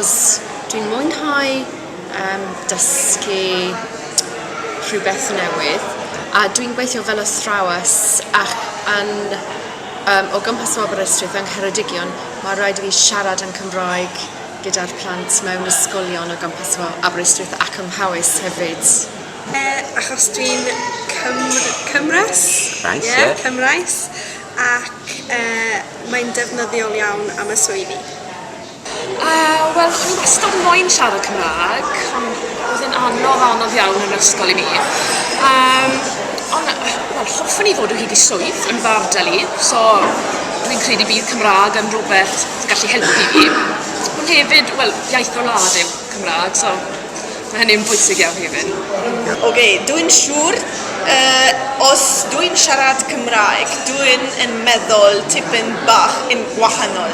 Achos dwi'n mwynhau um, dysgu rhywbeth newydd a dwi'n gweithio fel athrawes ac yn um, o gwmpas o Aberystwyth yng Ngheredigion mae rhaid i fi siarad yn Cymraeg gyda'r plant mewn ysgolion o gwmpas o Aberystwyth ac ym Mhowys hefyd. Achos dwi'n Cymr Cymres. Nice, yeah. yeah. Cymraes. Ac uh, mae'n defnyddiol iawn am y swyddi. Uh, Wel, o'n i wastad yn moyn siarad Cymraeg, ond oedd e'n anodd, anodd iawn yn yr ysgol i mi. Um, ond, wel, hoffwn i ddod o hyd i swydd yn fy ardal i, so dwi'n credu bydd Cymraeg yn rhywbeth sy'n gallu helpu fi. Ond hefyd, wel, iaith o wlad yw Cymraeg, so mae hynny'n bwysig iawn hefyd. Oce, dwi'n siŵr uh, os dwi'n siarad Cymraeg, dwi'n yn meddwl tipyn bach yn gwahanol.